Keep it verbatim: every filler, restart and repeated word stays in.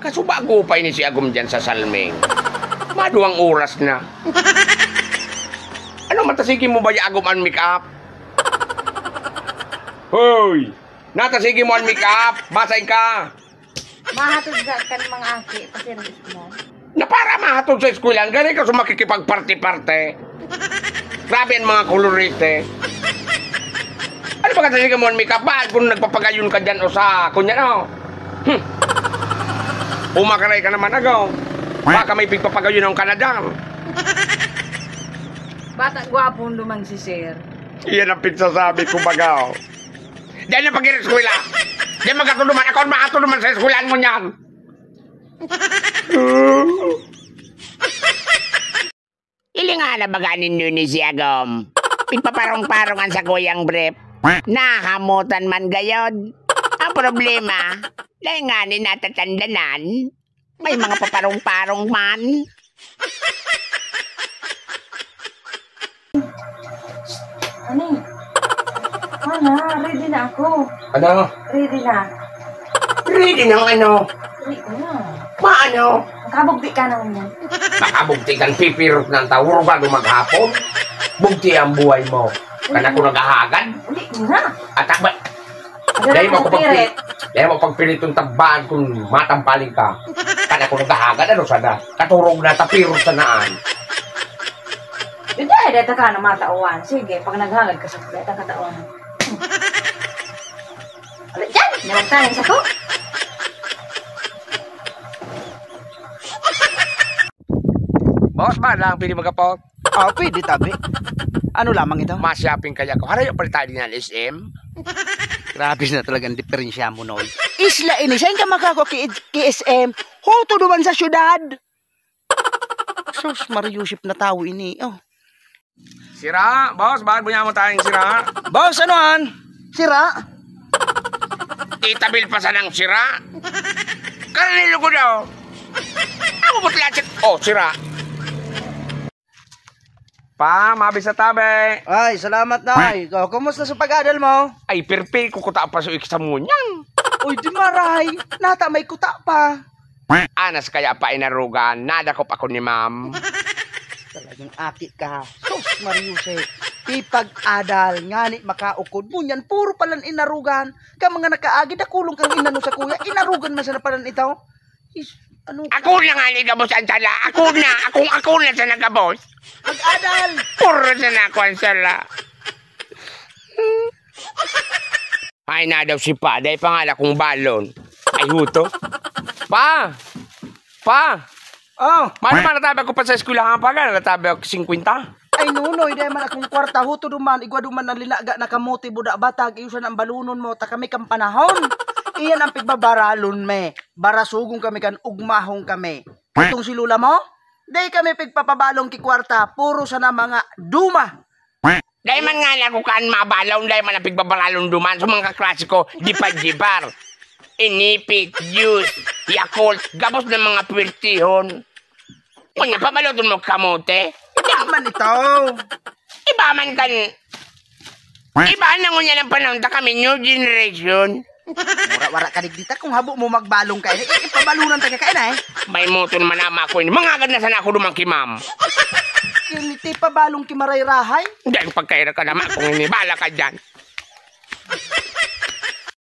Kasubago pa ini si Agom diyan sa Salming. Maduwang oras na. Ano man ta, sige mo ba ya, Agom, an make-up? Hoy! Nata, sige mo an make-up! Basay ka! Mahatod sa kan mga aki, pasensya na. Na para mahatod sa eskwelahan, gani ka sa makikipagparte-parte. Grabe ang mga kolorete. Ano ba kasi ka mo, Mika? Ba't kung nagpapagayon ka dyan o sa, kunya, no? Hmm. Umakaray ka naman, agaw. Baka may pigpapagayon ang kanadang. Bata gwapo naman si sir. Iyan ang pigsasabi ko, bagaw. Diyan ang pag-iriskwela. Diyan magkatuduman. Ako ang makatuduman sa eskwelahan mo niyan. Ilinga na baga ninyo ni si Agom? Pigpaparong-parong an sakuyang brief. Nahamutan man gayod. Ang problema, dai ngani natatandanan. May mga paparong-parong man. Ani? Ana, ready na ako. Ano? Ready na. Ready na ang ano? Ready na. Maano? Makabugti ka na niyan. Makabugti kang pipirot ng tawuro bago maghapon. Bugti ang buhay mo. Kan ako naghahagad. Uli na. At ba? Dahil mo ako pagpirit. Dahil mo pagpiritong tagbaan kung matampaling ka. Kan ako naghahagad, ano sana? Katurog na, tapirot sa naan. Dai, dai ta ka na matawan. Sige, pag naghagad ka sa dai ta katawan. Ala, dyan! Nawag tayo sa ko. Boss, ba lang pili magkapot? Ah, pwede, tabi. Ano lamang ito? Ma-shopping kaya ko. Harayo pa rin tayo din ng S M. Grabe na talaga ang diferensya mo, Noy. Isla ini, saan ka makakwa ki, ki S M? Huto duman sa syudad. Sus, Mario Yusuf na tao ini, oh. Sira, boss, bakit mo niya mo tayong sira? Boss, ano an? Sira? Itabil pa sanang sira. Karnilo ko daw. Ako mo tilasit. Oh, sira. Pa, mabisa tabi. Ay, salamat, Nay. Oh, kumusta sa pag-adal mo? Ay, perpeko ko ta pa sa exam mo niyan. Uy, di maray. Nata may kuta pa. Anas kaya pa inarugan, nadakop ako ni ma'am. Talagang aki ka. Sus, Mariuse. Ipag-adal, ngani makaukod mo niyan. Puro palan inarugan. Ka mga nakaagi, dakulong kang inano sa kuya. Inarugan man sana palan ito. Is, ano ka? Ako na nga ni gabos ang sala. Ako na. Akong ako na sa nagabos. Pag-adal. Puro sa nako ang sala. Ay, na daw si Pa. Dai pa nga na kong balon. Ay, huto. Pa! Pa! Oh! Mano man natabi ako pa sa eskwelahan pa, gana natabi ako singkwenta. Ay, nunoy, dai man akong kwarta. Huto duman, igwa duman ang linaga na kamote, buda batag, iyo siya ang balunon mo, ta kami kang panahon. Iyan ang pigbabaralon me. Barasugon kami kan ugmahon kami. Itong si Lola mo, dai kami pigpapabalon ki kwarta, puro sana mga duma. Dai man nga ako kaan mabalon, dai man ang pigbabaralon duman sa mga kaklase ko, di pa jibar. Inipit, juice, Yakult, gabos ng mga pwertihon. Kunya, pabaloton mo kamote? Iba man ito. Iba man kan, iba na ngunyan ang panahon ta kami, new generation. Mura, wara ka digdi ta kung habo mo magbalong ka, eh, eh, pabalunan ta ka, eh, na, eh. May motor man ama ko, eh. Mangagad na sana ako duman ki ma'am. Kiniti pabalong ki marayrahay. Dahil pagkaira ka naman kung ini, bala ka dyan.